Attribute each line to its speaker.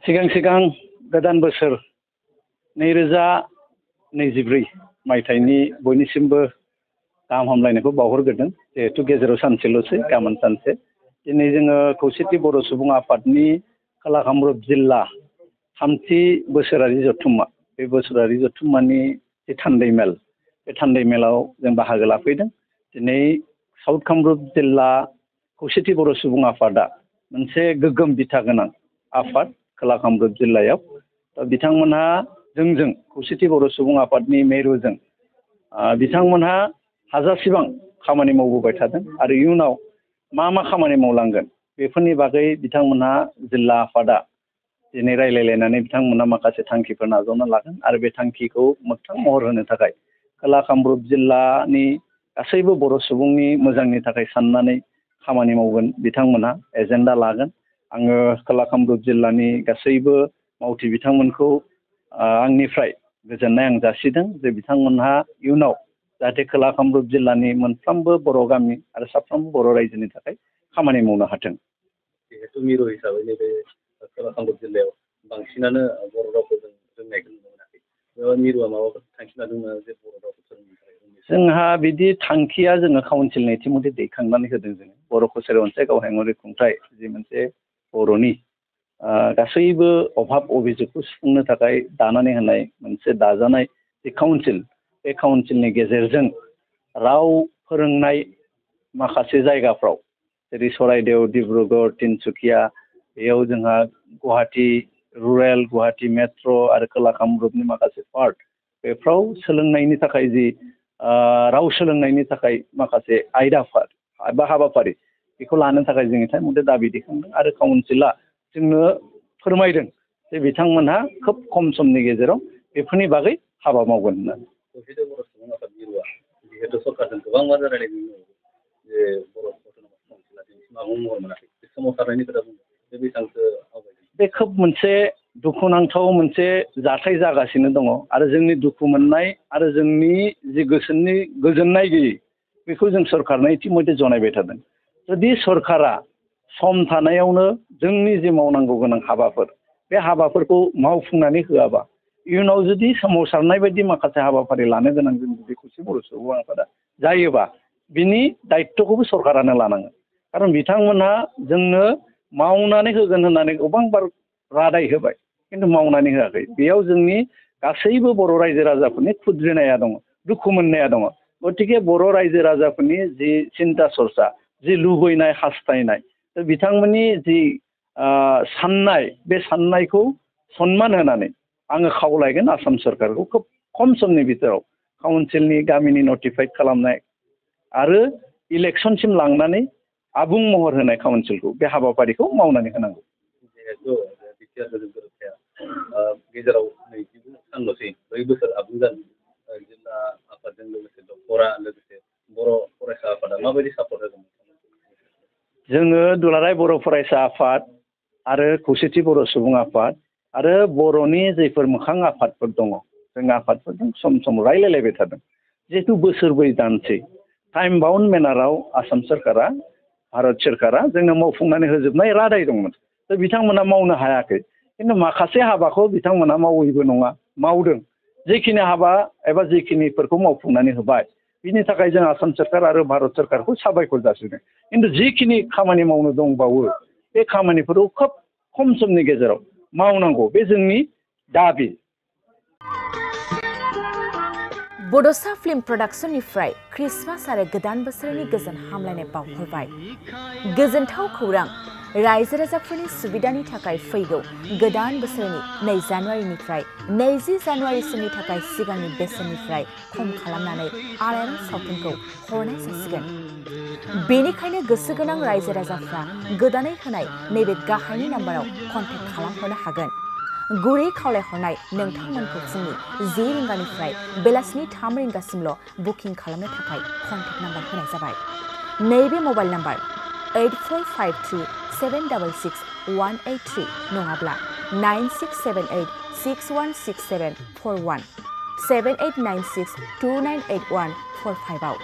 Speaker 1: सिगां गोदान बोसोर 2024 मायथाइनि बयनिसिमबो गाहाम हामलायनायखौ बावहरग्रोदों। जिहेतु गेजेराव सानसेल'सै, गाबोन सानसे। दिनै जोङो खौसेथि बर' सुबुं आफादनि खोला कामरुप जिल्ला 3थि बोसोरारि जथुम्मा, बे बोसोरारि जथुम्मानि जे थान्दै मेल, बे थान्दै मेलाव जों बाहागो लाफैदों। दिनै साउथ कामरुप जिल्ला खौसेथि बर' सुबुं आफादा मोनसे गोग्गोम बिथा गोनां आफाद खोला कामरुप जिल्लायाव। बिथांमोनहा जोंजों खौसेथि बर' सुबुं आफादनि मेरुजों बिथांमोनहा हाजासेबां खामानि मावबोबाय थादों आरो इयुनाव मा खामानि मावलांगोन बेफोरनि बागै बिथांमोनहा जिल्ला आफादा दिनै रायलायलायनानै बिथांमोनहा माखासे थांखिफोर नाजावना लागोन आरो बे थांखिखौ मोगथां महर होनो थाखाय खोला कामरुप जिल्लानि गासैबो बर' सुबुंनि मोजांनि थाखाय साननानै खामानि मावगोन। बिथांमोनहा एजेन्डा लागोन। आङो खोला कामरुप जिल्लानि गासैबो मावथि बिथांमोनखौ आंनिफ्राय गोजोननाय आं जासिदों जे बिथांमोनहा इयुनाव जाहाथे खोला कामरुप जिल्लानि मोनफ्रोमबो बर' गामि आरो साफ्रोमबो बर' रायजोनि थाखाय खामानि मावनो हाथों।
Speaker 2: जिहेतु मिरु हिसाबै नैबे खोला कामरुप जिल्लायाव बांसिनानो बर' रावखौ जों रोंनायखौ नुनो मोनाखै। मिरुआ माबाफोर थांखि लादोंमोन जे बर' रावखौ फोरोंनो थाखाय?
Speaker 1: जोंहा बिदि थांखिया जोङो काउन्सिलनि इतिमধ্যे दैखांनानै होदों। जोङो बर' कसारि अनसाय गावहायुङारि खुंथाइ जि मोनसे बर'नि गासैबो अभाब अभिजोगखौ सुफुंनो थाखाय दानानै होनाय मोनसे दाजानाय जे काउन्सिल, बे काउन्सिलनि गेजेरजों राव फोरोंनाय माखासे जायगाफ्राव जेरै सराइदेव, डिब्रुगड़, तिनसुकिया, बेयाव जोंहा गुवाहाटि रुरेल, गुवाहाटि मेट्र' आरो खोला कामरुपनि माखासे पार्ट, बेफ्राव सोलोंनायनि थाखाय जि राव सोलोंनायनि थाखाय माखासे आयदाफोर बा हाबाफारि बेखौ लानो थाखाय जों इतिमধ্যे दाबि दैखांदों आरो काउन्सिला जोंनो फोरमायदों जे बिथांमोनहा खोब खम समनि गेजेराव बेफोरनि बागै हाबा मावगोन होननानै।
Speaker 2: खौसेथि बर' सुबुं आफाद मिरुआ जिहेतु सरकारजों गोबां बाथ्रा रायलायदों जे बर' अट'नमास काउन्सिला दिनैसिम आबुं महर मोनाखै, बे सोमावसारनायनि खोथा बुंदों, बे बेसेबांसो आवगायदों?
Speaker 1: बे खोब मोनसे दुखुनांथाव मोनसे जाथाय जागासिनो दङ आरो जोंनि दुखु मोननाय आरो जोंनि जि गोसोनि गोजोननाय गैयै बेखौ जों सरकारनो इतिमধ্যे जनायबाय थादों। जुदि सरकारा सम थानायावनो जोंनि जि मावनांगौ गोनां हाबाफोर, बे हाबाफोरखौ मावफुंनानै होआबा इयुनाव जुदि सोमावसारनाय बायदि माखासे हाबाफारि लानो गोनां जों जुदि खौसेथि बर' सुबुं आफादा जायोबा बिनि दायित्वखौबो सरकारानो लानांगोन। खारन बिथांमोनहा जोंनो मावनानै होगोन होननानै गोबांबार रादाय होबाय, खिन्थु मावनानै होआखै। बेयाव जोंनि गासैबो बर' रायजो राजाफोरनि खुद्रिनाया दङ, दुखु मोननाया दङ। गतिके बर' रायजो राजाफोरनि जि सिन्ता सरसा, जि लुबैनाय हास्थायनाय, बिथांमोननि जि साननाय, बे साननायखौ सन्मान होनानै आङो खावलायगोन आसाम सरकारखौ खोब खम समनि भितराव काउन्सिलनि गामिनि नटिफाइड खालामनाय आरो इलेक्सनसिम लांनानै आबुं महर होनाय काउन्सिलखौ बे हाबाफारिखौ मावनानै होनांगौ।
Speaker 2: जिहेतु बिटिआरजों गोरोबथाया गेजेराव 20 सानल'सै 4 बोसोर आबुं जादों। जिल्ला आफादजों लोगोसे डक्टरा लोगोसे बर' फरायसा आफादा माबायदि सापर्ट होदों?
Speaker 1: जोङो दुलाराय बर' फरायसा आफाद आरो खौसेथि बर' सुबुं आफाद आरो बर'नि जायफोर मोखां आफादफोर दङ, जों आफादफोरजों सम रायलायलायबाय थादों। जिहेतु बोसोरब्रै जानोसै, टाइम बाउन्ड मेनाराव आसाम सोरखारा, भारत सोरखारा जोंनो मावफुंनानै होजोबनाय रादाय दंमोन। बिथांमोना मावनो हायाखै, खिन्थु माखासे हाबाखौ बिथांमोना मावैबो नङा, मावदों। जेखिनि हाबा एबा जेखिनिफोरखौ मावफुंनानै होबाय, बिनि थाखाय जों आसाम सोरखार आरो भारत सोरखारखौ साबायखर जासिदों। खिन्थु जिखिनि खामानि मावनो दंबावो, बे खामानिफोरखौ खोब खम समनि गेजेराव मावनांगौ, बे जोंनि दाबि।
Speaker 3: बड'सा फिल्म प्रडाक्शननिफ्राय क्रिसमास आरो गोदान बोसोरनि गोजोन हामलायनाय बावहरबाय। गोजोनथाव खौरां, रायजो राजाफोरनि सुबिदानि थाखाय फैगौ गोदान बोसोरनि 2 जानुवारिनिफ्राय 20 जानुवारिसिमनि थाखाय सिगांनि बेसेननिफ्राय खम खालामनानै आलायारन सावथुनखौ हरनाय जासिगोन। बेनिखायनो गोसो गोनां रायजो राजाफ्रा गोदानै होनाय नैबे गाहायनि नाम्बाराव कन्टेक्ट खालामहरनो हागोन। गुरै खावलायहरनाय नोंथांमोनखौ फुंनि 10 रिंगानिफ्राय बेलासिनि 3 रिंगासिमल' बुकिं खालामनो थाखाय कन्टेक्ट नाम्बार होनाय जाबाय। नैबे मबाइल नाम्बार 8453766183 नङाब्ला 9678616741 7896298145 आव